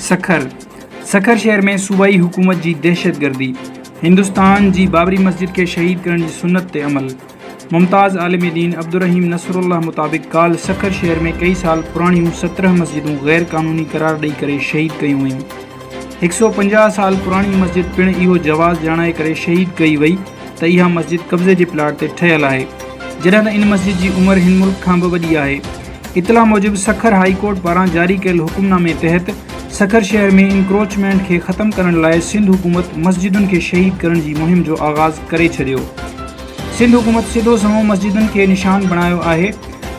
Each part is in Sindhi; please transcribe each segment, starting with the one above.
سکر، سکر شهر ۾ صوبائي حڪومت جي دهشتگردي، هندستان جي بابري مسجد کي شهيد ڪرڻ جي سنت تي عمل، ممتاز عالم دين عبدالرحيم نصرالله مطابق ڪالهه سکر شهر ۾ ڪئي سال پراڻيون 17 مسجدون غير قانوني قرار ڏئي ڪري شهيد ڪيون ويون. هڪ سئو 50 سال پراڻي مسجد پڻ اهو جواز ڄاڻائي ڪري شهيد ڪئي وئي ته اها مسجد قبضي جي پلاٽ تي ٺهيل آهي جڏهن ته ان مسجد جي عمر هن ملڪ کان به وڏي آهي. اطلاع موجب سکر هائي ڪورٽ پاران جاري ڪيل حڪم نامي تحت سکر شهر ۾ انڪروچمينٽ کي ختم ڪرڻ لاء سنڌ حڪومت مسجدن کي شهيد ڪرڻ جي مهم جو آغاز ڪري ڇڏيو. سنڌ حڪومت سڌو سنئون مسجدن کي نشان بڻايو آهي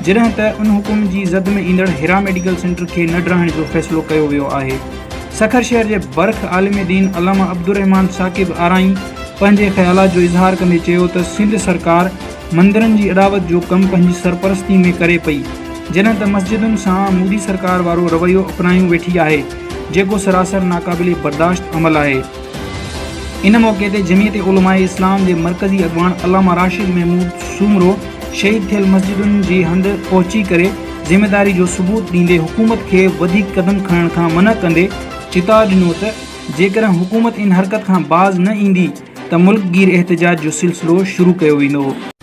جڏهن ته ان حڪم جي زد ۾ ايندڙ حرا ميڊيڪل سينٽر کي نه ڊاهڻ جو فيصلو ڪيو ويو آهي. سکر شهر جي برک عالم دين علامه عبدالرحمان ثاقب آرائين پنهنجي خيالات جو اظهار ڪندي چيو ته سنڌ سرڪار مندرن جي اڏاوت جو ڪم پنهنجي سرپرستي ۾ ڪري پئي، جڏهن ته مسجدن سان مودي سرڪار وارو رويو اپنايون ويٺي آهي، جيڪو سراسر ناقابل برداشت عمل آهي. ان موقعي تي جمعيت علماء اسلام جي مرڪزي اڳواڻ علامه راشد محمود سومرو شهيد ٿيل مسجدن جي هنڌ پهچي ڪري ذميداري جو ثبوت ڏيندي حڪومت کي وڌيڪ قدم کڻڻ کان منع ڪندي چتاء ڏنو ته جيڪڏهن حڪومت ان حرڪت کان باز نه ايندي ته ملڪ گير احتجاج جو سلسلو شروع ڪيو ويندو.